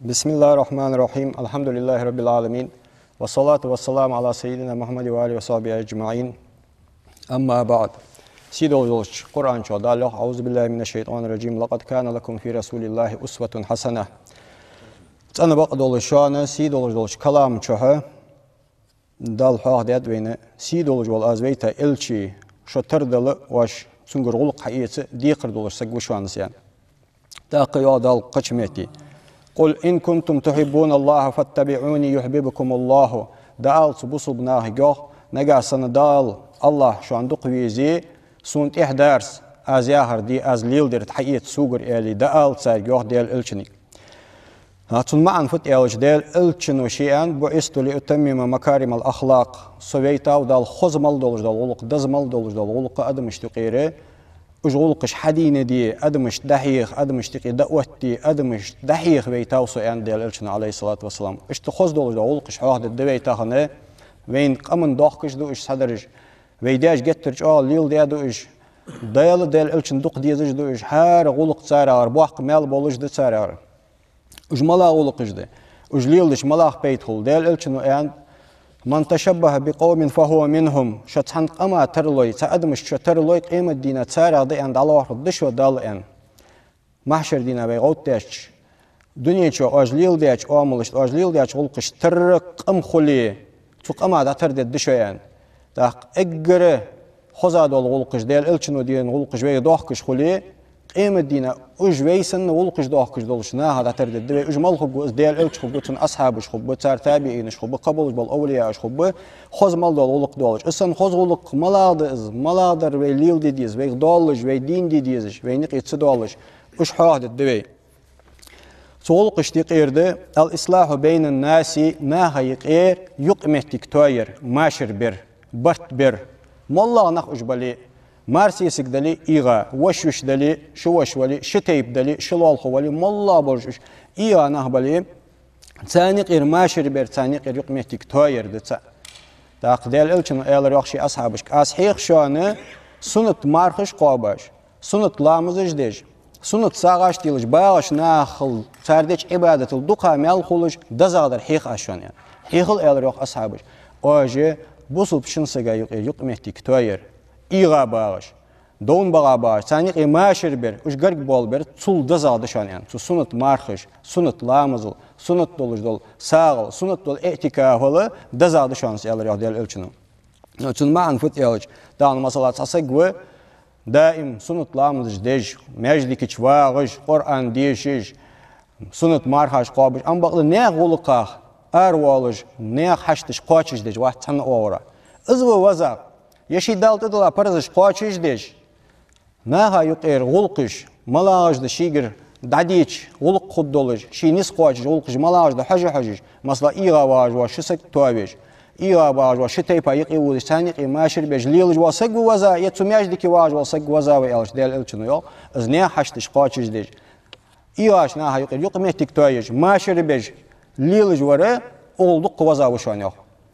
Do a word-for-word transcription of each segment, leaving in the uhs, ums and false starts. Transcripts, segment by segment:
بسم الله الرحمن الرحيم. الحمد لله رب العالمين. والصلاة والسلام على سيدنا محمد وآله وصحبه أجمعين. أما بعد. Сийдолаш долча Къуръан чу Дала йоах: أعوذ بالله من الشيطان الرجيم. لقد كان لكم في رسول الله أسوة حسنة. ЦӀена бакъдолаш шоана сийдолаш долча калама чухь Дала хьоахадаьд вайна, сийдолаш вола Аз вайта элча шо тардала, оаш цунгара гӀулакх хьаэца декхар долаш саг ва шоана, аьнна. ТӀаккха йоах Дала кхыча метте: قل إن كنتم تحبون الله فاتبعوني يحببكم الله. ДӀаала цу бусалба нахага, йоах, нагахьа санна Дала, АллахӀ шоана дукха везе, Сона тӀехьа дарца, Аз яхар де, Аз леладер хьаэца Согара, аьле, дӀаала царга, йоах Даьла элчанга. ХӀа, цун маӀан фуд аьлча, Даьла элчано ше аьннад: بعثت لأتمم مكارم الأخلاق. Со вайтав Дала хоза мел долаш дола гӀулакх, деза мел долаш дола гӀулакх адамашта юкъера, уж гӀулакхаш хьадийнаде, адамашта дӀахьеха, адамашта юкъе дӀаоттаде, адамашта дӀахьеха вайтав Со, аьннад Даьла элчано, عليه الصلاة والسلام. Иштта хоза долаш дола гӀулакхаш хьоахадергда вай тахан, вайна къаман дохкаш да уж цхьадараш, вай даьша геттара чӀоагӀа леладаь да уж, Дала Даьла элчанна дукха дезаш да уж, хӀара гӀулакх царагара боккха маьл болаш да царагара. Уж малагӀа гӀулакхаш да? Уж леладича малагӀа пайда хул? Даьла элчано аьннад: من تشبه بقوم فهو منهم. Шо цхьан къама тарлой, цхьа адамашта шо тарлой, къематдийнахьа царех да, аьнна, дӀалоархӀаргда шо Дала, аьнна. Маьхьшара дийнахьа вай гӀовттадеча, дунен чу оаш леладеча оамалашта, оаш леладеча гӀулакхашта тара къам хуле, цу къамах дӀатардергда шо, аьнна. ТӀаккха эггара хоза дола гӀулакхаш, Даьла элчано дена гӀулакхаш вайга дохкаш хуле, къематдийнахьа уж вай санна гӀулакхаш дохкаш долча нахах дӀатардергда вай. Уж мала хургва? Из Даьла элча хургва, цун асхьабаш хургба, цар табиӀинаш хургба, кхыболаш бола овлияаш хургба. Хоза мел дола гӀулакх долаш. Из санна хоза гӀулакх малагӀа да из, малагӀдар вай леладе деза, вайга долаш, вай дийна де дезаш, вайна юкъе ца долаш, уж хьоахадергда вай. Цу гӀулакхашта юкъера да الإصلاح بين الناس, наха юкъера юкъамоттиг тоаяр, машар бар, барт бар. МоллагӀа нах уж бале а, марсесаг дале а эгӀа, воша-йиша дале а, ши воша вале а, ши тайпа дале а, ши лоалахо вале а, моллагӀа болаш уж эгӀа нах бале а, царна юкъера машар бар, царна юкъера юкъамоттиг тоаяр да цаӀ. ТӀаккха Даьла элчано аьлар, йоах, ший асхьабашка: Аз хьех шоана суннат мархаш кхоабаш, суннат ламазаш деш, суннат сагӀаш телаш багӀача нахал, цар деча Ӏибадатал дукха маьл хулаш дезагӀдар хьех Аз шоана, аьнна. Хьехал, аьлар, йоах, асхьабаша, оаш бусалба шин сага юкъера юкъамоттиг тоаяр, эгӀа багӀаш, довна багӀа багӀаш, царна юкъе машар бар, уж гарга боалабар, цул дезагӀа да шоана, аьнна. Цу суннат мархаш, суннат ламазал, суннат долаш дола сагӀал, суннат дола иӀтикафал дезагӀа да шоана, аьлар, йоах, Даьла элчано. Цун маӀан фуд аьлча, тахан, масала, цхьа саг ва, даим суннат ламазаш деш, маьждига чу вагӀаш, Къуръан дешаш, суннат мархаш кхоабаш, амма бакъда наьха гӀулакхах аравоалаш, наьха хьашташ кхоачашдеш вац цхьанне а оагӀорахьа. Из ва веза, е ший Дала тӀадилла парзаш кхоачашдеш, наха юкъера гӀулакхаш малагӀаш да шийгара дӀадийцача гӀулакх хургдолаш, ший низ кхоачаш гӀулакхаш малагӀаш да хьожа-хьожаш, масала, эгӀа вагӀаш вола ши саг тоавеш, эгӀа вагӀаш вола ши тайпа юкъе водаш, царна юкъе машар беш лелаш вола саг ва веза, е цу маьждиге вагӀаш вола саг ва веза, аьлча, Даьла элчано йоах, из наьха хьашташ кхоачашдеш, эгӀача наха юкъера юкъамоттиг тоаеш, машар беш лелаш вар, укхул дукха веза ва шоана, йоах.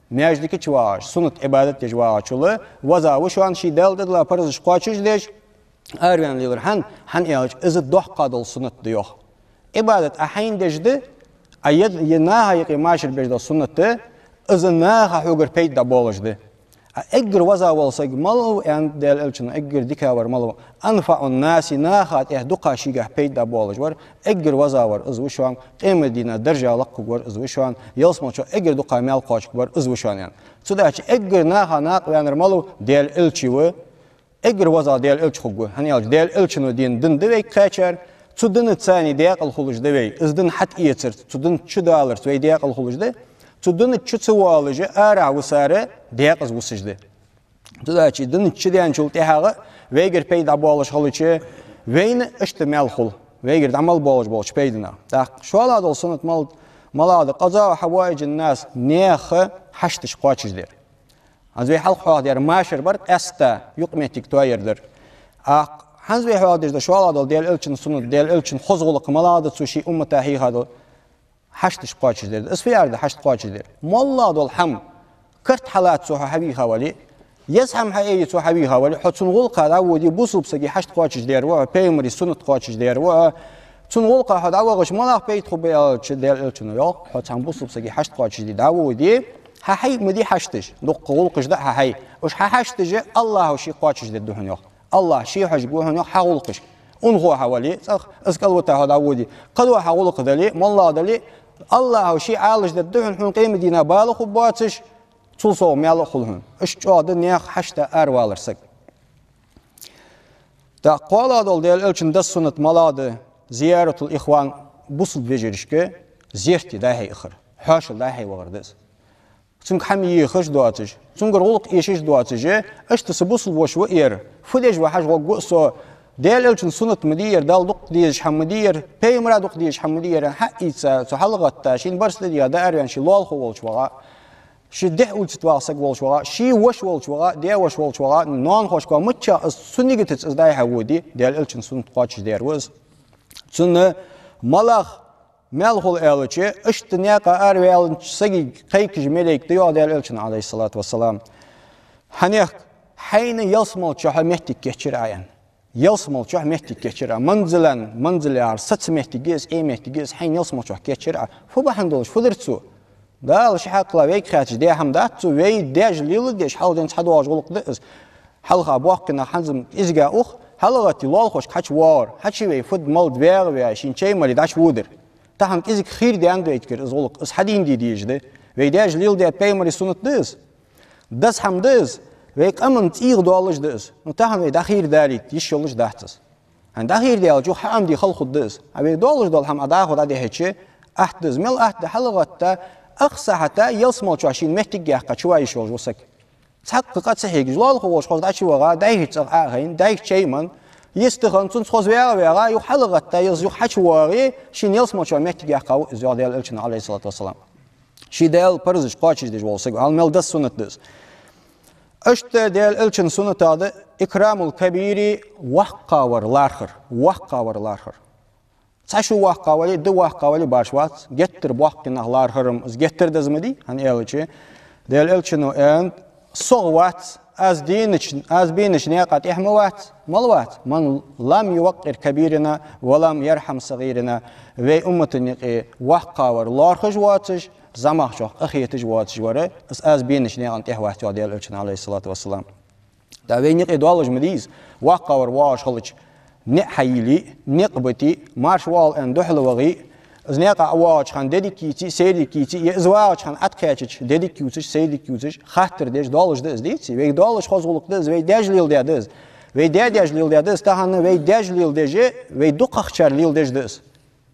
Маьждига чу вагӀаш, суннат Ӏибадат деш вагӀачул веза ва шоана, ший Дала тӀадилла парзаш кхоачашдеш, араваьнна лелар. ХӀана? ХӀана аьлча, из доккха дола суннат да, йоах. Ӏибадат Ӏа хьайна деш да, а е, е наха юкъе машар беш дола суннат да, из наха хьогара пайда дӀабоалаш да. А эггара веза вола саг малав, аьннад Даьла элчано, эггара дика вар малав? أنفع الناس, наха тӀехьа дукха шийгахьа пайда дӀабоалаш вар, эггара веза вар из ва шоана, къематдийнахьа даржа лакхаргвар из ва шоана, ялсмале чу эггара дукха маьл кхоачаргвар из ва шоана, аьнна. Цудухьа эггара наха накъаваьннар малав? Даьла элча ва. Эггара веза Даьла элча хургва, хӀана аьлча Даьла элчано дена дин да вайга кхаьчар, цу дина цани даькъала хулаш да вай, из дин хьатӀаэцарца, цу дина чу даларца вай даькъала хулаш да, цу дина чу ца воалаш арахьа висар даькъаза висаш да. Цудухьа дина чу даьнначул тӀехьагӀа вайгара пайда дӀабоалаш хилча, вайна иштта маьл хул, вайгара дӀа мел боалаш болча пайданах. ТӀаккха шоллагӀа дола суннат мал-, малагӀа да? قضاء حوائج الناس, наьха хьашташ кхоачашдар. ХӀанз вай хьалха хьоахадаьр машар бар, къаьстта юкъамоттиг тоаяр дар. ТӀаккха хӀанз вай хьоахадеш да шоллагӀа дола Даьла элчан суннат, Даьла элчан хоза гӀулакх малагӀа да цо ший уммата хьийха дола? Хьашташ кхоачашдар да. Из фу яхар да, хьашт кхоачашдар? МоллагӀа дола хӀама, карт хьалаца цо хьо хьавийха вале, еза хӀама хьаайе цо хьавийха вале, хьо цун гӀулакха дӀаводе, бусалба сага хьашт кхоачашдер ва хьо, пайхамара суннат кхоачашдер ва хьо, Цун гӀулакха хьо дӀавахача, малагӀа пайда хургба аьлча, Даьла Элчано йоах: хьо цхьан бусалба сага хьашт кхоачашде дӀаводе, хьа хьай ма дий хьашташ, дуккха гӀулакхаш да хьа хьай. Уж хьа хьашташ АллахӀа ше кхоачашдергда хьона йоах. АллахӀ ше хьожаргва хьона йоах хьа гӀулакхашка. Унахо хьо вале, цӀагӀа из кӀалвита хьо дӀаводе, кхыдола хьа гӀулакх дале, моллагӀа дале, АллахӀа ше Ӏалашдергда хьона, хьона къематдийнахьа бала хургбоацаш, цул совгӀа маьл а хул хьона. Иштта чӀоагӀа да наьха хьашта аравалар сага. ТӀаккха кхоалагӀа дола Даьла Элчан даьча суннатех малагӀа да: зияратул ихван, бусалба вежарашка зерате дӀа-хьа яхар, хьоашалгӀа дӀа-хьа вахар да из. Цунга хӀама ехаш доацаш, цунгара гӀулакх эшаш доацаш, иштта са бусалба воша ва ер, фу деш ва хьажа гӀоргва со, Даьла Элчан суннат ма дий ер, Далла дукха дезаш хӀама ма дий ер, пайхамара дукха дезаш хӀама ма дий ер, хьаийца, цу хьалгӀатта, шийна барзкъа де дигахь дӀаарваьнна, ше лоалахо волча вагӀа, ше дехьа улица тӀа вагӀа саг волча вагӀа, ший воша волча вагӀа, даь-воша волча вагӀа, ноанахошка мичча из цу нигатаца из дӀа-хьа воде, Даьла Элчан суннат кхоачашдаьр ва из. Цунна малагӀа маьл хул аьлча, иштта наькъа араваьннача сагага кхайкаш малейк да йоах Даьла Элчано, Ӏалайхи ссалату вассалам. Хьанех, хьайна ялсмала чухь моттиг кийчъяр Ӏа, аьнна. Ялсмала чухь моттиг кийчъяр Ӏа. Манзилан, манзил яхар саца моттиг я из, Ӏе моттиг я из, хьайна ялсмала чухь кийчъяр Ӏа. Фу бахьан долаш, фу дир цо? Дала ший хьакъала вайга хаьттача даь хӀама дац цо, вай даьша леладеш, хьалха денз хьадоагӀаш гӀулакх да из. Хьалха боккхий нах хӀанз-м кӀезига ух, хьалгӀатта лоалахошка хьачувоагӀар, хьачувей, фуд-малад вагӀа а ваь, шийна чай мале дӀачуводар. Тахан кӀезига хийра даьннад вайгара из гӀулакх, из хьадийна де дезаш да. Вай даьша леладаь пайхамара суннат да из. Деза хӀама да из, вай къаман цӀийх доаллаш да из. Ну, тахан вай дӀахийра далийта йиш йолаш дац из. ХӀана, дӀахийра даьлча, юха хьа Ӏомаде хала хургда из. А вай доаллаш дола хӀама Ӏа дӀахо дӀадихьача, атта да из. Мел атта да? ХьалгӀатта, ах сахьата ялсмала чухь шийна моттиг яьккха чува йиш йолаш ва саг. Цхьаккха къа ца хьегаш, лоалахо волча хоза дӀачувагӀа, дӀайхача цӀагӀа Ӏо а хайна, дӀайхача чай а менна, йистхинна, цунца хоза вагӀа а вагӀа, юха хьалгӀатта, из юха хьачувоагӀе, шийна ялсмала чухь моттиг яьккха ва из, йоах Даьла Элчано, Ӏалайхи ссалату вассалам. Ший Даьла парзаш кхоачашдеш вола саг, хьал мел деза суннат да из. Иштта Даьла Элчан суннатех да икрамул кабири, воккхагӀвар лархӀар, воккхагӀвар лархӀар. Цхьа шу воккхагӀа вале, ди воккхагӀа вале башха вац, геттара боккхий нах лархӀар-м из геттара деза ма дий, хӀана аьлча, Даьла Элчано аьннад: согӀа вац, аз денача, аз бенача наькъа тӀехьа ма вац, мала вац, ман лам юваккъир кабирана ва лам ярхьам сагӀирана, вай уммата юкъе воккхагӀвар лоархӀаш воацаш, зӀамагӀчох къахеташ воацаш вар, из аз бенача наькъа тӀехьа вац, йоах Даьла Элчано, Ӏалайхи ссалату вассалам. ТӀаккха вайна юкъе доаллаш ма дий из, воккхагӀвар воагӀаш хилча, ниӀ хьайийле, никъ бите, маьрша воагӀалва аьнна духьалвахе, из наькъа воагӀача хана де дика йийце, сайре дика йийце, е из вагӀача хана тӀакхаьчача де дика ювцаш, сайре дика ювцаш, хаттар деш доаллаш да из, деций? Вайга доаллаш хоза гӀулакх да из, вай даьша леладаь да из. Вай даь-даьша леладаь да из, тахан вай даьша леладеш, вай дукхагӀчар леладеш да из.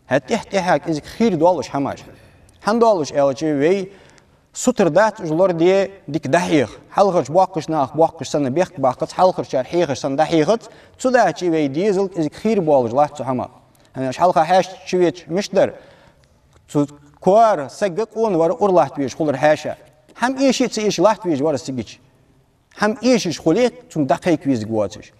ХӀаьта тӀехьа-тӀехьа кӀезига хийра доаллаш хӀамаш. ХӀана доаллаш аьлча, вай сутара дац уж лораде дика дӀахьеха. Хьалхарча боккхийча наха боккхаш санна бехк баккхац, хьалхарчар хьехаш санна дӀахьехац, цудухьа вай дезал кӀезига хийра боалаш латт цу хӀамах. ХӀана аьлча хьалха хьаьша чувеча мишта дар? Цу коара саг къона вар ура латта везаш хулар хьаьша. ХӀама эше а ца эшаш латта везаш вар из цигача. ХӀама эшаш хуле, цунга дӀакхайка везарг воацаш.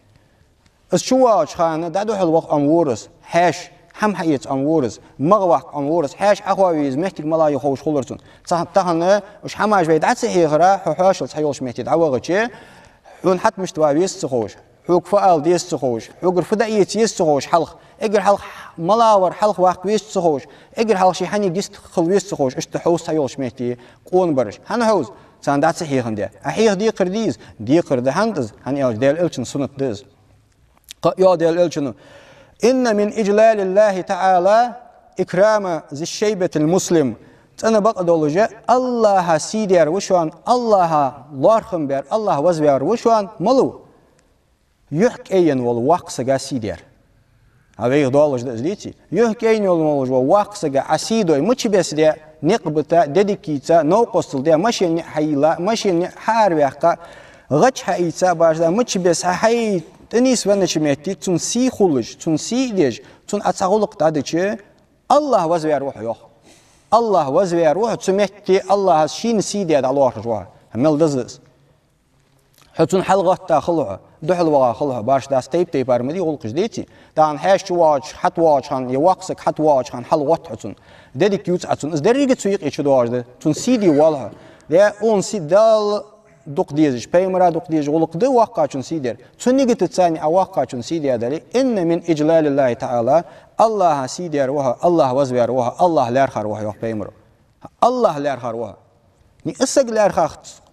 Из чувоагӀача хана дӀадухьалваха Ӏомавора из, хьаьша, хӀама хьаэца Ӏомавора из, магӀа ваккха Ӏомавора из, хьаьша Ӏохоаве веза моттиг малагӀа я ховш хулар цунна. Цхьа-, тахан уж хӀамаш вай дӀа ца хьехара, хьо хьоашалгӀа цхьайолча метте дӀавахача, хьона хьатӀа мишта ва веза ца ховш, хьога фу ала деза ца ховш, хьогара фу дӀаэца еза ца ховш хьалха, эггара хьалха малагӀа вар хьалха ваккха веза ца ховш, эггара хьалха ший хьанга йист хила веза ца ховш, иштта хьовса цхьайолча метте къона бараш. ХӀана хьовза? Царна дӀа ца хьехандаь. Ӏа хьеха декхар дий из? Декхар да. ХӀана да из? ХӀана аьлча Даьла Элчан суннат да из. Кхы а йоах Даьла Элчано: «إن من إجلال الله تعالى إكرام ذي الشيبة المسلم». ЦӀена бакъдолаш, АллахӀа сий даьр ва шоана, АллахӀа лоархӀам баьр, АллахӀ вазваьр ва шоана, мала ва? Юхь кӀайенна вола воккха сага сий даьр. А вайга доаллаш да из, деций? Юхь кӀайенна вола воккха сага Ӏа сий дой, мича беса даь, никъ бита, де дика йийца, новкъостал даь, машен ниӀ хьайийлла, машен ниӀ хьаараваьккха, гӀаж хьаийца башха да, мича беса хьай тӀанийсвеннача метте, цунна сий хулаш, цунна сий деш, цунна Ӏа цхьа гӀулакх дӀадича, АллахӀ вазваьр ва хьо, йоах. АллахӀ вазваьр ва хьо, цу метте АллахӀа шийна сий даь дӀалоархӀаш ва хьо. Мел деза из. Хьо цунна хьалгӀатта хила хьо, духьалваха хила хьо, башха дац, тайп-тайпара ма дий гӀулакхаш, деций? Тахан хьаьша чувоагӀача, хьатӀавоагӀача хана, е воккха саг хьатӀавоагӀача хана хьалгӀатт хьо цунна. Де дика ювц Ӏа цунна. Из деррига цу юкъе чудоагӀаш да. Цунна сий де воалл хьо. Е укхунна сий Далла дукха дезаш, пайхамара дукха дезаш гӀулакх да воккхачун сий дар. Цу нигатаца царна а воккхачун сий даь дале, إن من إجلال الله تعالى, АллахӀа сий дар ва хьо, АллахӀ вазвар ва хьо, АллахӀ лаьрхӀар ва хьо, йоах пайхамара. АллахӀ лаьрхӀар ва хьо. Ни из саг лаьрхӀа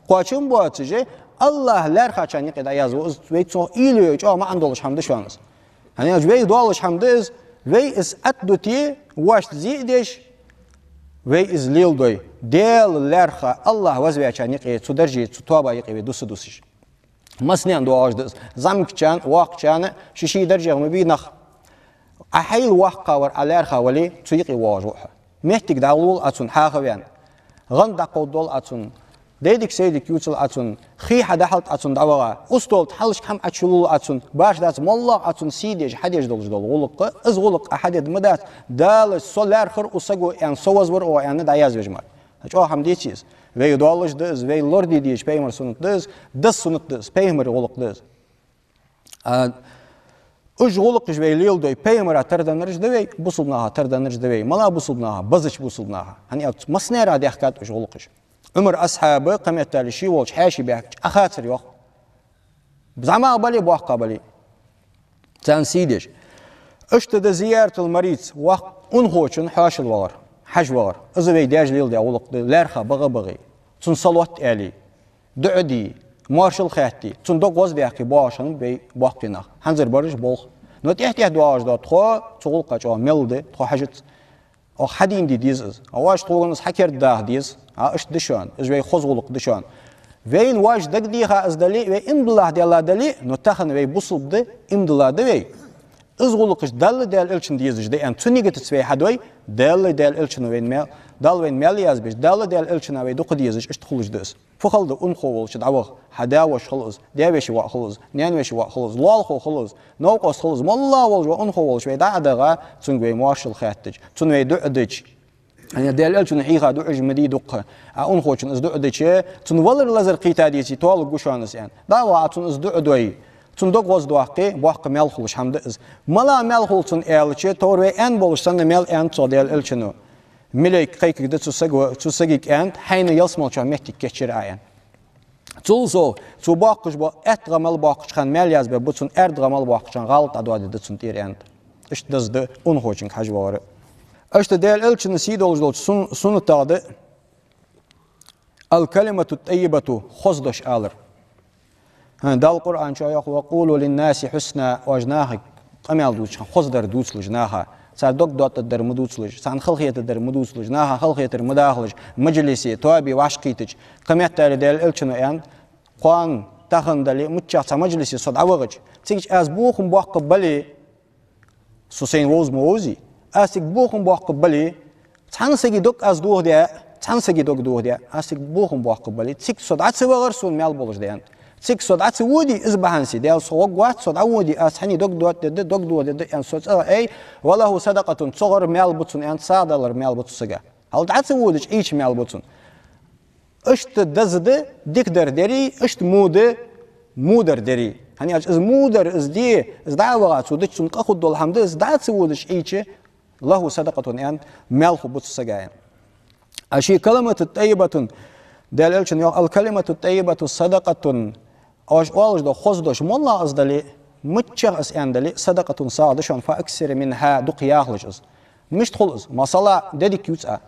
кхоачам боацаш, АллахӀ лаьрхӀачарна юкъе дӀаязду из, вай цох уйла йой, чӀоагӀа маӀан долаш хӀама да шоана из. ХӀана аьлча вайга доаллаш хӀама да из, вай из атта дите, вешта зе а деш, вай из леладой. Даьла лаьрхӀа, АллахӀ вазваьчарна юкъе, цу дарже, цу тоба юкъе вай дусса дусаш. Массанена доагӀаш да из. ЗӀамагӀчарна, воккхачарна, ший-ший даржех ма бий нах. Ӏа хьайл воккха вар, Ӏа лаьрхӀа вале, цу юкъе воагӀаш ва хьо. Моттиг дӀалолалу Ӏа цунна хьаха ваьнна. ГӀанд дӀакховдадолу Ӏа цунна. Дайдиг-сайдиг юцалу Ӏа цунна. Хий хьадахьалда Ӏа цунна дӀаваха. Устолта хьалхашка хӀама Ӏа чулулу Ӏа цунна. Башха дац, моллагӀа Ӏа цунна сий деш, хьадеш долаш долу гӀулакх. Из гӀулакх Ӏа хьадеда ма дац. Дала со лаьрхӀар укх саго аьнна, со вазвар оха аьнна дӀаязбеш мара. ХӀа, чӀоагӀа хӀама деций из? Вайга доаллаш да из, вай лораде дезаш пайхамара суннат да из, дас суннат да из, пайхамара гӀулакх да из. А, уж гӀулакхаш вай леладой, пайхамара тарданнараш да вай, бусалба наха тарданнараш да вай, мала бусалба наха, базача бусалба наха. ХӀана аьлча массанера дехкад уж гӀулакхаш. Ӏумар асхьаба, кхаметтали ший волчу хьаьший баьхкача, Ӏа хацар йоах. ЗӀамагӀа бале, боккха бале. Царна сий деш. Иштта да зияратул марид, воккха унахочун хьошалла вахар, хьажа вахар. Иза вай деш леладаь гӀулакх да, лаьрхӀа баха а бахий. Цунна салот а аьлий. ДуӀа дий, моаршал хаьттий, цунна дог гӀоздаьккхий боагӀаш хиннаб вай боккхий нах. ХӀанзар бараш болх. Но тӀехь-тӀехь доагӀаш да тхо, цу гӀулакха чӀогӀа мел да, тхо хьажац. Оха хьадийна де деза из. А ваш тхоган из хьакерда даха деза. А иштта да шоана, из вай хоза гӀулакх да шоана. Вайна ваш дагадеха из дале а, вай иман диллалахь делла дале а, но тахан вай бусалба да, иман дилла да вай. Из гӀулакхаш Далла, Даьла Элчанна дезаш да аьнна, цу нигатаца вай хьадой, Далла, Даьла Элчано вайна мел, Далла вайна мел язбеш, Далла, Даьла Элчано вай дукха дезаш, иштта хулаш да из. Фу хала да унахо волча дӀаваха, хьа да-воша хила из, даь-веший воӀ хила из, наьна-веший воӀ хила из, лоалахо хила из, новкъост хила из, моллагӀа волча вай унахо волча вай дӀа а даха, цунга вай моаршал хаьттача, цунна вай дуӀа дича. Даьла Элчано хьийха дуӀаш ма дий дуккха. А унахочунна из дуӀа дича, цунна валар-лазар кхета дезий, толуг гу шоана из аьнна. ДӀа а ваха, цунна из дуӀа дой. Цунна дог гӀоздоаккхе, боккха мел хулаш хӀама да из. Мала мел хул цунна аьлча, товр вай аьнна болаш санна мел аьннад цо Даьла Элчано. Малейк кхайкаргда цу саго, цу сагага аьннад, хьайна ялсмалчохь меттиг кечйира Ӏа аьнна. Цул сов, цо боккхуш бо, аьтта гӀа мел боккхача хана мел язбе бу цунна, аьрда гӀа мел боккхача хана гӀалат Ӏа доаде да цунна тӀера аьннад. Иштта даза да унахочунга хьажа вахара. Иштта Даьла Элчанна сий долаш долча сун-, суннатах да, аль-калимату таййибату, хоза дош алар. ХӀа, Дала Къуръан чу йоах: «Ва къулу линнаси хьусна», оаш нахага къамел дувцача хана хоза дар дувцалаш наха, цар дог доттадар ма дувцалаш, царна халахетадар ма дувцалаш, наха халахетар ма дахалаш, мажлисе, тоабе вӀашагӀкхийтача, кхаметтали Даьла Элчано аьннад, кхоана, тахан дале, миччахь цхьа мажлисе со дӀавахача, цигача аз бохам боаккхаргбале, со сайна вовза ма вовзий, аз цига бохам боаккхаргбале, цхьана сага дог аз дохаде, цхьана сага дог дохаде, аз цига бохам боаккхаргбале, цига со дӀа ца вахар суна маьл болаш да аьннад. Цига со дӀа ца водий, из бахьанце, Даьла, со гӀоргвац, со дӀаводий, аз цхьанне дог доттадергда, дог дохадергда аьнна, со цӀагӀа ай, ва лаху садакъатун, цогӀар маьл бу цунна аьннад, сагӀа далар маьл бу цу сага. Хьал дӀа ца водача Ӏийча маьл бу цунна. Иштта даза да, дикадар дерий, иштта му да, мудар дерий. ХӀана аьлча из мудар, из де, из дӀа а ваха, цо дича цунна къа хургдола хӀама да, из дӀа а ца водача Ӏийча, лаху садакъатун аьнна, маьл хургба цу сага аьнна. А ший калимату таййибатун, Даьла Элчано йоах: «Аль-калимату таййибату садакъатун». Оаш оалаш дола хоза дош, моллагӀа из дале, миччахь из аьнна дале, садакъатун, сагӀа да шоана, фа аксир минха, дукха яхалаш из. Мишта хул из? Масала, де дика ювц Ӏа.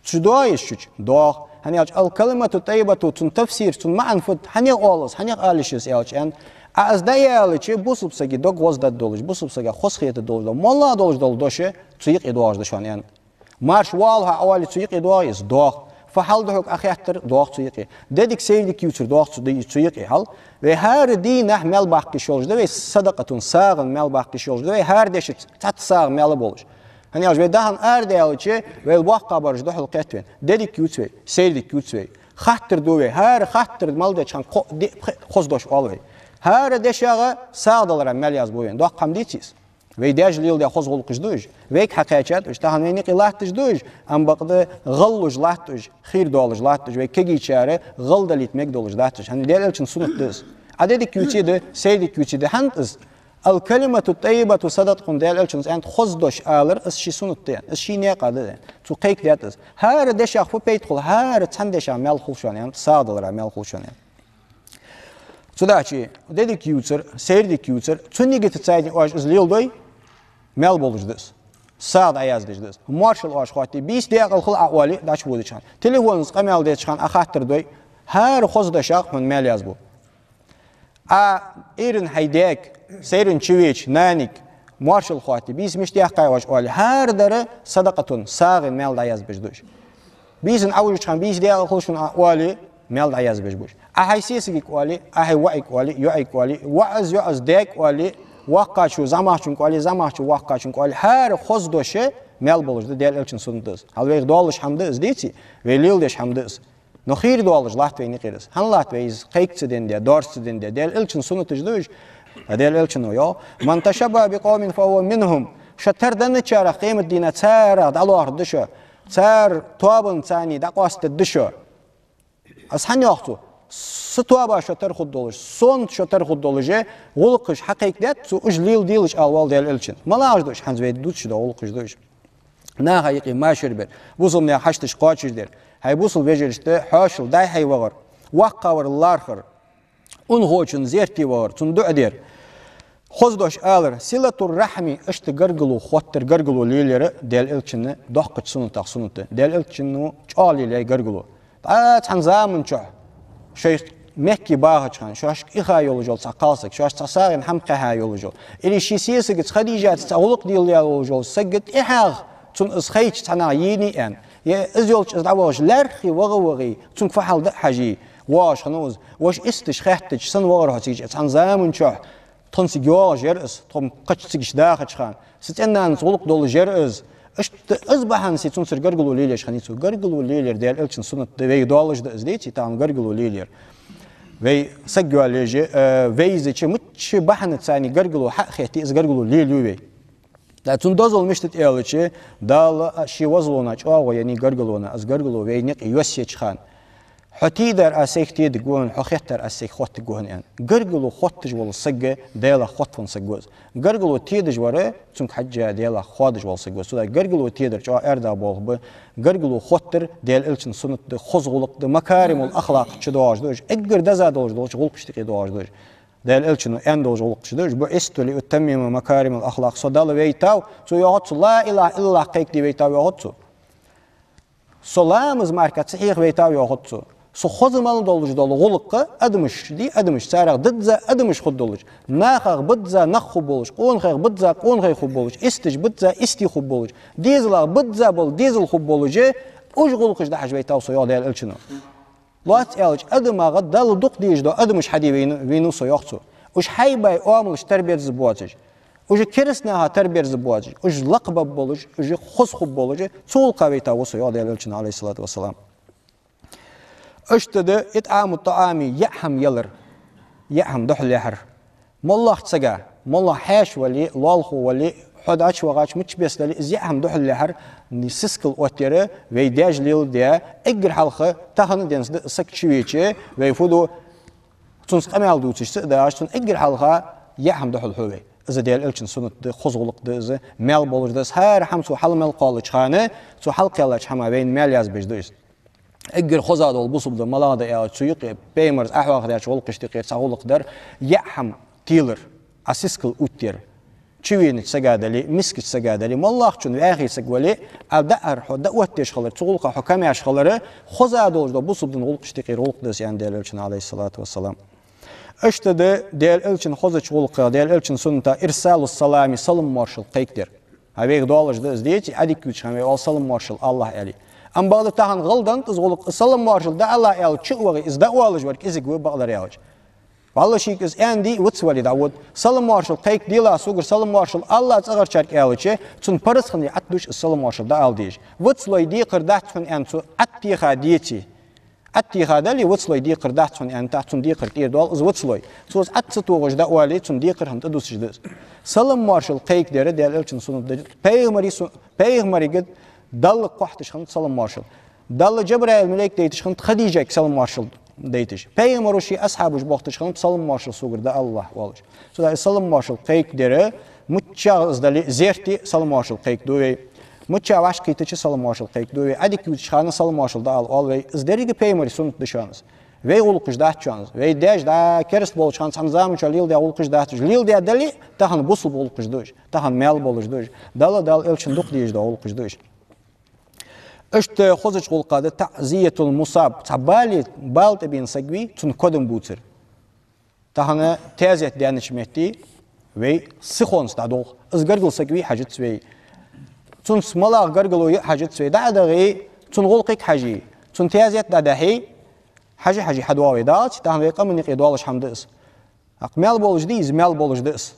Цу доагӀа из шуча? ДоагӀа. ХӀана аьлча аль-калимату таййибату, цун тафсир, цун маӀан фуд, хьанех оал из, хьанех ала йиш я из аьлча аьнна, Ӏа из дӀаялча, бусалба сага дог гӀоздаьргдолаш, бусалба сага хоза хетаргдолаш дола, моллагӀа долаш дола дош цу юкъе доагӀаш да шоана аьнна. Марша воалахьа Ӏа оале, цу юкъе доагӀий из? ДоагӀа. Фу хьал ду хьога Ӏа хеттар? ДоагӀа цу юкъе. Де дика, сайре дика ювцар? ДоагӀа цу ди-, цу юкъе. Хьал, вай хӀара дийнахьа мел баккхийш йолаш да вай садакъатун, сагӀан мел баккхийш йолаш да вай хӀара дешаца цхьацца сагӀа мел болаш. ХӀана аьлча вай дахан арадаьлча, вай боккхагӀбараш духьал кхетта вайна. Де дика ювц вай, сайре дика ювц вай. Хаттар ду вай. ХӀара хаттар мел деча хана кхо-, ди-, пхи-, хоза дош оал вай. ХӀара дешагӀа сагӀа далара маьл язбу вайна. Доккха хӀама деций из? Вай деш леладаь хоза гӀулакхаш да уж. Вайга хьакхаьчад уж. Тахан вайна юкъе латташ да уж. Амма бакъда гӀаллуш латт уж, хийра долаш латт уж. Вай кегийчара гӀалдалийта мегаш долаш латт уж. ХӀана Даьла Элчан суннат да из. Ӏа де дика ювций да, сайре дика ювций да, хӀанз из. Аль-калимату таййибату садакъатун, Даьла Элчано аьннад, хоза дош алар, из ший суннат да аьнна, из ший некъа да аьнна. Цо кхайкадаьд из. ХӀара дешах фу пайда хул, хӀара цхьана дешах маьл хул шоана аьнна, сагӀа далара маьл хул шоана аьнна. Цудухьа де дика ювцар, сайре дика ювцар, цу нигатаца оаш из леладой, маьл болаш да из. СагӀа дӀаяздеш да из. Моаршал оаш хоатте, бийса даькъала хила Ӏа оале, дӀачуводача хана. Телефонца къамаьл деча хана Ӏа хаттар дой, хӀара хоза дешах хьона маьл язбу. Ӏа Ӏуйрийна хьай даьга, сайрийна чувеча нанега моаршал хоатте, бийса мишта даьккхай оаш оале, хӀара дар садакъатун, сагӀийна маьл дӀаязбеш да уж. Бийсан Ӏовужача хана бийса даькъала хила шоана Ӏа оале, маьл дӀаязбеш ба уж. Ӏа хьай сесагага оале, Ӏа хьай воӀага оале, йоӀага оале, воӀас йоӀас даьга оале, воккхачо зӀамагӀчунга оале, зӀамагӀчо воккхачунга оале, хӀара хоза дош маьл болаш да, Даьла Элчан суннат да из. Хьал вайга доаллаш хӀама да из, деций, вай леладеш хӀама да из. Но хийра доаллаш латт вайна юкъера из. ХӀана латт вай из? Кхайка ца денна де, доаржа ца денна де. Даьла Элчан суннаташ да уж. А Даьла Элчано йоах: «من تشبه بقوم فهو منهم». Шо тара денначарех къематдийнахьа царех дӀалоархӀаргда шо. Цар тоабанца царна дӀакъоастаргда шо. Аз хӀана йоах цо? Са тоаба шо тара хургдолаш, сонта шо тара хургдолаш, гӀулакхаш хьакхайкадаьд цо, уж леладелаш ала воалл Даьла Элчано. МалагӀаш да уж? ХӀанз вай дувцаш дола гӀулакхаш да уж. Наха юкъе машар бар, бусалба наьха хьашташ кхоачашдар, хьай бусалба вежарашта хьоашалгӀа дӀай-хьай вахар, воккхагӀвар лархӀар, унахочун зерате вахар, цунна дуӀа дар, хоза дош алар, صلة الرحم, иштта гаргало хоттар, гаргало лелаяр Даьла Элчан доккхача суннатех суннат да. Даьла Элчано чӀоагӀа лелаяьй гаргало. ТӀа цхьан заман чухь шоай мехка бахача хана, шоашка иха йолаш йола цхьа кхалсаг, шоашта цхьа сагӀийна хӀама кхихьа йолаш йола, или ший сесагаца Хадижатаца гӀулакх дилла йолаш йола саг тӀехьагӀа, цунна из хайча цхьаннахьа енай аьнна, е из йолча из дӀавахаш лаьрххӀа ваха-вахе, цунга фу хьал да а хьаже, воагӀаш хиннав из. Воша исташ хаьттача санна вахар хьо цига, цхьан заман чухь тхона цига йоагӀаш яр из, тхо-м кхыча цигаш дахача хана. Са цӀен-нанаца гӀулакх долаш яр из. Иштта из бахьанца цунцара гаргало лелаеш хиннай цо. Гаргало лелаяр Даьла Элчан суннат да, вайга доаллаш да из, деций, тахан гаргало лелаяр. Вай саг йоалаеш, э, вайзача, мичча бахьанца царна гаргало хьа а хетте, из гаргало лелаю вай. ТӀа цун дозал мишта да аьлча, Дала ший возалонна чӀоагӀо еннай гаргалонна, из гаргало вайна юкъе йоссаеча хана. Хьо тийдар аз сайх тедаргва хьона, хьо хеттар аз сайх хоттаргва хьона, аьнна. Гаргало хотташ вола саг Даьлах хоттавенна саг ва из. Гаргало тедаш вар, цунга хьежжа Даьлах хоадаш вола саг ва из. Цудухьа гаргало тедар чӀоагӀа аьрда болх ба. Гаргало хоттар Даьла Элчан суннат да, хоза гӀулакх да, макаримул ахлакъ чу доагӀаш да уж, эггара деза долаш долча гӀулакхашта юкъе доагӀаш да уж. Даьла Элчано аьнна долаш гӀулакхаш да уж: «بعثت لأتمم مكارم الأخلاق». Со Дала вайтав, цо йоахац цо, ла илахӀа иллаллахӀ кхайкаде вайтав йоахац цо. Со ламаз мара ца хьеха вайтав йоахац цо. Со хоза мел долаш дола гӀулакх адамашта де, адамаш, царех дизза адамаш хургдолаш, нахах бизза нах хургболаш, къонахех бизза къонахий хургболаш, истех бизза истий хургболаш, дезалах бизза бола дезал хургболаш, уж гӀулакхаш дахьаш вайтав со, йоах Даьла Элчано. Лоацца аьлча, адамагӀа Далла дукха дезаш дола адамаш хьаде вайна, вийнав со, йоах цо. Уж хьайбай оамалаш тара берза боацаш, уж кераста наха тара берза боацаш, уж лакхбаргболаш, уж хоза хургболаш, цу гӀулакха вайтав ва со, йоах Даьла Элчано, عليه الصلاة والسلام. Иштта да إطعام الطعام, яа хӀама ялар, яа хӀама духьалъяхьар. МоллагӀча сага, моллагӀа хьаьша вале, лоалахо вале, хьо дӀачувахача, мичча беса дале, из яа хӀама духьалъяхьар, сискал оттаяр вай даьша леладаь, эггара хьалха тахан денз да саг чувеча, вай фу ду, цунца къамаьл дувцаш ца а дахаш, цунна эггара хьалха яа хӀама духьалхьу вай. Из Даьла Элчан суннат да, хоза гӀулакх да из, маьл болаш да из, хӀара хӀама цо хьалмел кхоаллача хана, цо хьалкхеллача хӀама вайна маьл язбеш да из. Эггара хоза дола бусалба ди малагӀа да аьлча, цу юкъе Пайхамара Ӏохьоахадаьча гӀулакхашта юкъера цхьа гӀулакх дар, яа хӀама телар, Ӏа сискал оттаяр. Чувенача сага дале, мискача сага дале, моллагӀчун ваьхий саг вале, Ӏа даар хьо дӀаоттадеш хилар, цу гӀулакха хьо камаьрша хилар, хоза долаш дола бусалба дина гӀулакхашта юкъера гӀулакх да из, аьннад Даьла Элчано, عليه الصلاة والسلام. Иштта да Даьла Элчан хозача гӀулакхех, Даьла Элчан суннатех إرسال السلام, салам-моаршал кхайкадар. ХӀа, вайга доаллаш да из, деций, Ӏадика ювцача хана вай оал: «Салам-моаршал алалахь», аьле. Амма бакъда тахан гӀалгӀа да из гӀулакх, салам-моаршал дӀаалалахь аьле, чу а вахе, из дӀаоалаш вар кӀезига ва, бакъдар аьлча. Валлахӏи, шийга из аьнна дий, виц вале дӀавода. Салам-моаршал кхайкаделахь согара, салам-моаршал алалахь цӀагӀарчарга аьлча, цунна параз хиннай Ӏаттуш из салам-моаршал дӀаала дезаш. Вицлой декхар дац хьона аьнна цо Ӏаттеха деций. Ӏаттеха дале, вицлой декхар дац хьона аьнна, тӀаккха цунна декхар тӀера доал из вицлой. Цо из Ӏатта ца тохаш дӀаоале, цунна декхар хӀана тӀадуссаш да из. Салам-моаршал кхайкадар Даьла Элчан суннат да. Пайхамара су-, Пайхамарга Далла кхоахьийташ хиннад салам-моаршал. Далла Джабраил малейк дайташ хиннад Хадижайга салам-моаршал дайташ. Пайхамара ший асхьабаш бохийташ хиннаб салам-моаршал согара дӀаалалахь оалаш. Цудухьа из салам-моаршал кхайкадар, миччахьа из дале а, зерате салам-моаршал кхайкаду вай. Миччахьа вӀашагӀкхийтача салам-моаршал кхайкаду вай. Ӏадика ювцача хана салам-моаршал дӀаала оал вай. Из деррига Пайхамара суннат да шоана из. Вай гӀулакхаш дац шоана из. Вай даьша дӀа кераста болча хана цхьан заман чу леладаь гӀулакхаш дац уж. Леладаь дале а, тахан бусалба гӀулакхаш да уж, тахан маьл болаш да уж, Далла, Далла Элчано дукха дезаш дола гӀулакхаш да уж. Иштта хозача гӀулакхех да таӀзиятул мусаб. Цхьа бала, бала тӀабена саг вий, цунна кодам бувцар. Тахан таьзет даьннача метте вай сихонца дӀадолх. Из гаргара саг вий, хьажац вай. Цунца малагӀа гаргало я а хьажац вай. ДӀа а дагӀе, цун гӀулакхага хьажий, цун таьзет дӀадахьий, хьажа-хьажа хьадоагӀа вай. Даллалца тахан вай къаман юкъе долаш хӀама да из. ТӀаккха маьл болаш дий из? Маьл болаш да из.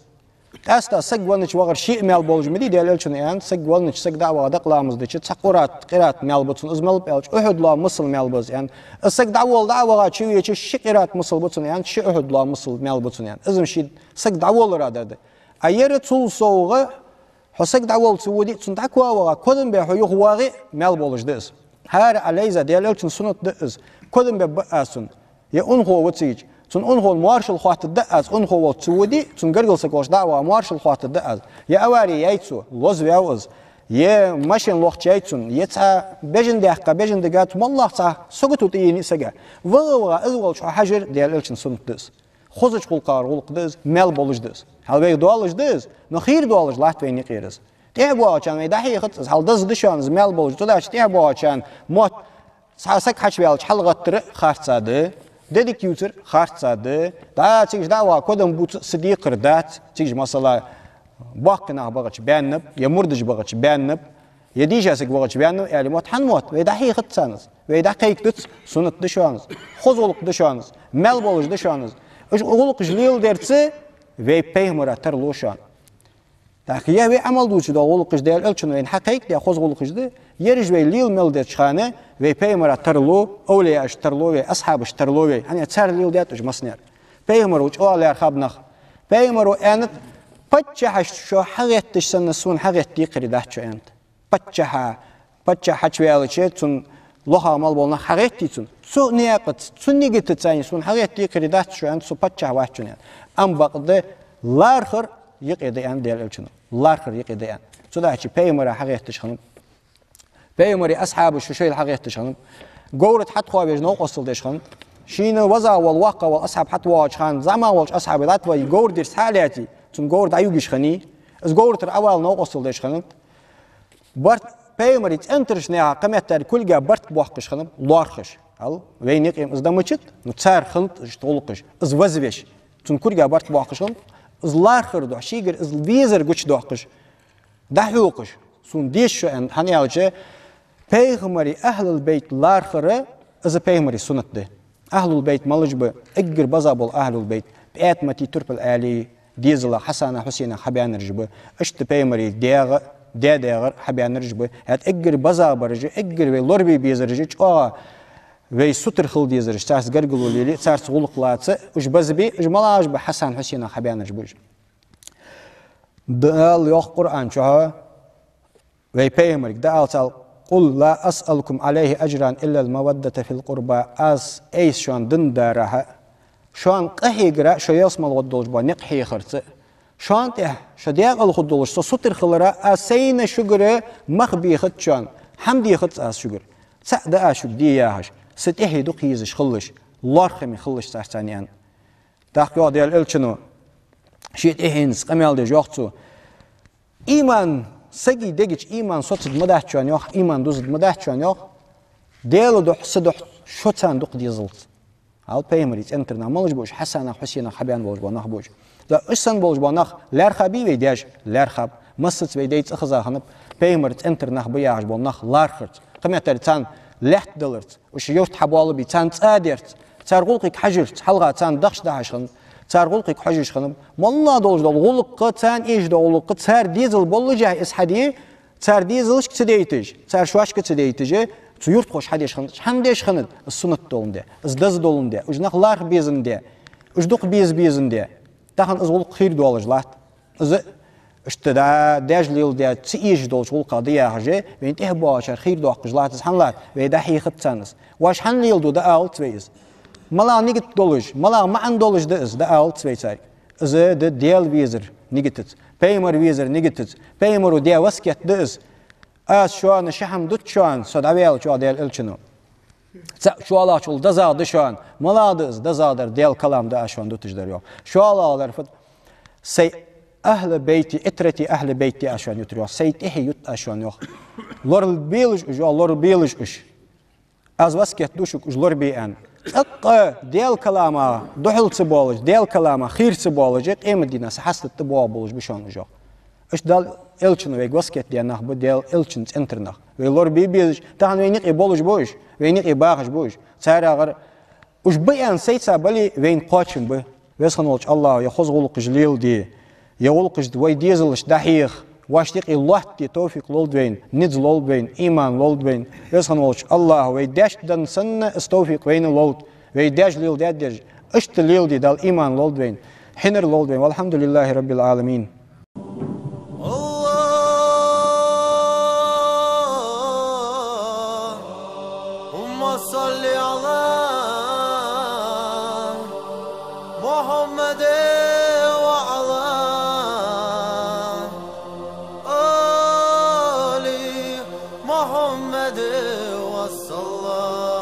Къаьстта саг веннача вахар ше а маьл болаш ма дий, Даьла Элчано аьннад, саг веннача, саг дӀа а ваха, дакъа ламаз дича, цхьа къират, къират маьл ба цунна, из малув аьлча, Ухьуд лоам мисал маьл ба из, аьннад. Из саг дӀаволла, дӀа а ваха, чувеча, ши къират мисал ба цунна, аьннад, ши Ухьуд лоам мисал маьл ба цунна, аьннад. Из-м ший саг дӀаволлара дар да. А ер цул совгӀа, хьо саг дӀаволла ца воде а, цунна дӀакховдаваха, кодам бе хьо юхавоагӀе а, маьл болаш да из. ХӀара Ӏа лайза, Даьла Элчан суннат да из. Кодам бергба аз цунна. Е унахо ва цига, цун унахона моаршал хоаттаргда аз, унахо волча ца воде а, цун гаргара саг волча дӀа а ваха, моаршал хоаттаргда аз. Е авари яьй цо, лозаваьв из. Е машина лохчаяьй цунна, е цхьа бежан даьккха, бежан дага цо, моллагӀа цхьа сагото тӀаена а сага. ВагӀа-вагӀа из волча хьо хьажар Даьла Элчан суннат да из. Хозача гӀулакхагара гӀулакх да из, маьл болаш да из. Хьал вайга долаш да из, но хийра долаш латт вайна юкъера из. ТӀехьабоагӀачарна вай дӀахьехац из, хьал деза да шоана из, маьл болаш да. Цудухьа тӀехьабоагӀачарна мотт цхьа саг хьачуваьлча хьалгӀаттар харца да, де дика ювцар харца да. ДӀа цига дӀа а ваха, кодам бувца са декхар дац. Цига, масала, боккхий нах багӀача баьннаб, е мурдаш багӀача баьннаб, е дийша саг вагӀача ваьннав аьле мотт, хьан мотт? Вай дӀахьехац царна из. Вай дӀакхайкадац, суннат да шоана из, хоза гӀулакх да шоана из, маьл болаш да шоана из. Уж гӀулакхаш леладерца вай Пайхамара тарлу шоана. ТӀаккха е вай Ӏамал дувцаш дола гӀулакхаш, Даьла Элчано вайна хьакхайкадаь хоза гӀулакхаш да, ераш вай лела мел деча хана вай Пайхамара тарлу, овлияашта тарлу вай, асхьабашта тарлу вай, хӀана аьлча цар леладаьд уж массане а. Пайхамаро чӀоагӀа лаьрхӀаб нах. Пайхамаро аьннад: «Паччахьашта шо хьагӀетташ санна, сона хьагӀетта декхарий дац шо», аьннад. Паччахьа, паччахь хьачуваьлча, цун лохагӀа мел бола нах хьагӀеттий цунна? Цу наькъаца, цу нигатаца сона хьагӀетта декхарий дац шо, аьннад, со паччахь вац шун, аьннад. Ам бакъда лархӀар юкъе да, аьннад Даьла Элчано. ЛархӀар юкъе да, аьннад. Цудухьа Пайхамара хьагӀетташ хиннаб. Пайхамара асхьабаш шоайла хьагӀетташ хиннаб. Говра тӀа хьатӀахоавеш новкъостал деш хиннаб. Шийна везагӀа вола, воккхагӀа вола асхьаб хьатӀавоагӀача хана, зӀамагӀа волча асхьабо латтавай, говра дирза хьалаьций, цун говра дӀаюгаш хиннай. Из говра тӀара Ӏовала новкъостал деш хиннаб. Барт-, Пайхамара цӀен тӀарча наьха кхыметтел кулга барт боаккхаш хиннаб лоархӀаш. Хьал, вайна юкъе-м из да мичад, ну, цар хиннад иштта гӀулакхаш. Из вазвеш, цун кулга барт боаккхаш хиннаб, из лархӀар духьа, шийгара из везар гучадоаккхаш, дӀахьокхаш, сона деша шо, аьнна, хӀана аьлча, Пайхамара ахьлул байт лархӀар, из Пайхамара суннат да. Ахьлул байт малаш ба? Эггара беза бола ахьлул байт, ПаьтӀаматеи Турпал-Ӏаьлеи дезалах, Хьасанах, Хьусейнах хьабаьннараш ба. Иштта Пайхамара даьгӀа, даь-даьгӀар хьабаьннараш ба. ХӀаьта эггара беза бараш а, эггара вай лорабе безараш а, чӀоагӀа вай сутара хила дезараш, царца гаргало лелае, царца гӀулакх лаца, уж безабе, уж малаш ба? Хьасан, Хьусейнах хьабаьннараш ба уж. Дала йоах Къуръан чу, вай Пайхамарга дӀаала цхьа: «قل لا أسألكم عليه أجرا إلا المودة في القربى». Аз айса шоана динна дарахьа, шоана къахьегара, шо ялсмала гӀоргдолаш бола никъ хьехарца, шоана тӀехьа шо декъала хургдолаш, со сутара хилара, аз сайна шугара мах бехац шоана, хӀама дехац аз шугара. ЦаӀ да аз шуга де яхаш, са тӀехье дукха езаш хилалаш, лоархӀаме хилалаш царца, аьнна. ТӀаккха йоах Даьла Элчано ший тӀехьенца къамаьл деш, йоах цо: иман, сага дега чу иман соцаргма дац шоана, йоах, иман дузаргма дац шоана, йоах, Даьла духьа, са духьа шо царна дукха дезалца. Хьал, Пайхамара цӀен тӀара нах малаш ба уж? Хьасанах, Хьусейнах хьабаьнна болаш бола нах ба уж. Да, уж санна болаш бола нах лаьрхӀабий вай даьша? ЛаьрхӀаб. Массаза вай даьй цӀихеза хиннаб Пайхамара цӀен тӀара нах ба яхаш бола нах лархӀарца, кхыметтел царна лаьтта даларца, уж юрта хьабоалабий, царна цӀа дерца, цар гӀулакхага хьажарца, хьалха царна дахча дахьаш хиннаб, цар гӀулакхага хьожаш хиннаб. МоллагӀа долаш дола гӀулакх, царна эшаш дола гӀулакх, цар дезал боллашехь из хьаде, цар дезалашка ца дайташ, цар шоашка ца дайташ, цу юртахоша хьадеш хиннад. ХӀана деш хиннад? Из суннат доландаь, из деза доландаь, уж нах лархӀа безандаь, уж дукха беза безандаь. Тахан из гӀулакх хийра долаш латт. Из иштта да, даьша леладаь ца эшаш долча гӀулакхех да яхаш, вайна тӀехьабоагӀачар хийра доаккхаш латт из. ХӀана латт? Вай дӀахьехац царна из. Вож хӀана леладу, дӀаалац вай из. МалагӀа нигат долаш, малагӀа маӀан долаш да из, дӀаалац вай царга. Из да Даьла везар нигатаца, Пайхамар везар нигатаца. Пайхамаро даь васкет да из: «Аз шоана ши хӀама дут шоана, со дӀаваьлча», йоах Даьла Элчано. Цхьа шоллагӀчул дезагӀа да шоана. МалагӀа да из? ДезагӀа дар Даьла калам да аз шоана дуташ дар, йоах. ШоллагӀа дар фуд? Сай ахьлу байти, итрати ахьлу байти аз шоана ютар, йоах. Сай тӀехье ют аз шоана, йоах. Лорабелаш уж, йоах, лорабелаш уж. Аз васкет ду шуга уж лорабе аьнна. ТӀаккха Даьла калама духьал ца боалаш, Даьла калама хийра ца боалаш, къематдийнахьа са хьастата тӀа боагӀа болаш ба шоана уж, йоах. Уж Даьла Элчано вайга васкет даь нах ба, Даьла Элчан цӀен тара нах. Вай лорабе безаш, тахан вайна юкъе болаш ба уж, вайна юкъе бахаш ба уж. ЦарегӀара уж ба аьнна сайца бале, вайна кхоачам ба. Веза хинна волча АллахӀа ер хоза гӀулакхаш леладе, ер гӀулакхашта вай дезалашта дӀахьеха, вайшта юкъе лоаттаде товфикъ лолда вайна, низ лолда вайна, иман лолда вайна. Веза хинна волча АллахӀа вай даьшта денна санна, из товфикъ вайна лолда. Вай даьша леладаьд дезаш, иштта леладе Дала иман лолда вайна, хьинар лолда вайна. والحمد لله رب العالمين. اللهم صل على محمد وعلى آل محمد وسلم.